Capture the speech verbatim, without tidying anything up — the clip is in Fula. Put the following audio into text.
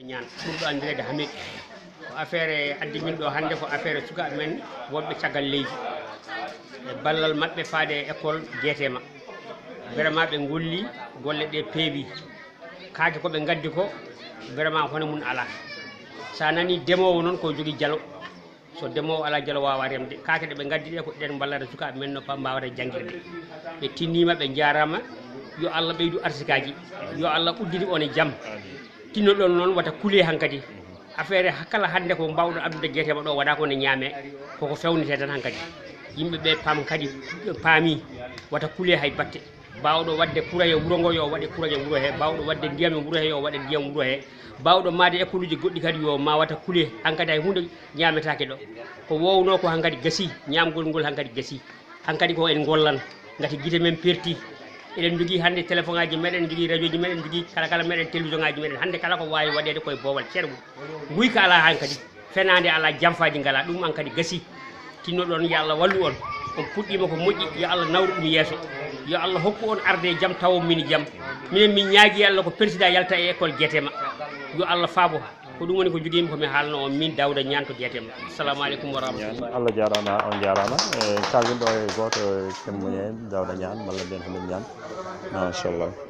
Ñaan ɓurɗo anndireede Hamid. Ko affaire addi min ɗo hannde, ko affaire sukaaɓe men wonɓe caggal leydi. E ballal maɓɓe faade e école G T M A. Vraiment ɓe ngolli, golle ɗe peewi. Kaake ko ɓe ngaddi ko, vraiment hono mun alaa. So a nanii demoowo noon ko jogii jalo. So demoowo alaa jalo waawaa remde. Kaake ɗe ɓe ngaddi ɗe ko ɗen mballata sukaaɓe men no pa-, mbaawata janngirde. Ɓe tinniima, ɓe njaaraama. Yo Allah ɓeydu arsikaaji. Yo Allah udditi on e jam. Tinnoɗon noon wata kulee hankadi. Affaire ha-, kala hannde ko mbaawɗon addude G T M A ɗo waɗaa ko ne ñaamee. Koko fewnitee tan hankadi. Yimɓe ɓe paam kadi, paami wata kulee hay batte. Baawɗo waɗde courant e wuro ngo, yo waɗe courant e wuro he. Baawɗo waɗde ndiyam e wuro he, yo waɗe ndiyam wuro he. Baawɗo maade école uji goɗɗi kadi, yo ma wata kulee. Hankadi hay huunde ñaametaake ɗo. Ko woowno ko hankadi gasi, ñaamgol ngol hankadi gasi. Hankadi ko en ngollan, ngati gite men perti. Eɗen njogii hannde téléphone aji meɗen, njogii radio ji meɗen, njogii kala kala meɗen, télévision aji meɗen. Hannde kala ko waawi waɗeede koye boowal ceergu. Nguyka alaa hankadi. Fenaande alaa, jamfaaji ngalaa, ɗum an kadi gasi. Tinnoɗon, yo Allah wallu on. On puɗɗiima ko moƴƴi, yo Allah nawru ɗum yeeso. Yo Allah hokku on arde e jam, tawo min e jam. Minen min ñaagii Allah ko président yalta e école G T M A. Yo Allah faabo. Ko ɗum woni ko jogiimi ko mi haalno on, min Daouda Niane to G T M A. Assalamu aleykum wa rahmatullah. Allah jaaraama, on jaaraama. E, kalden ɗo e gooto e temmuye Daouda Niane, malla mbiyen Hamid Niane. Machallah.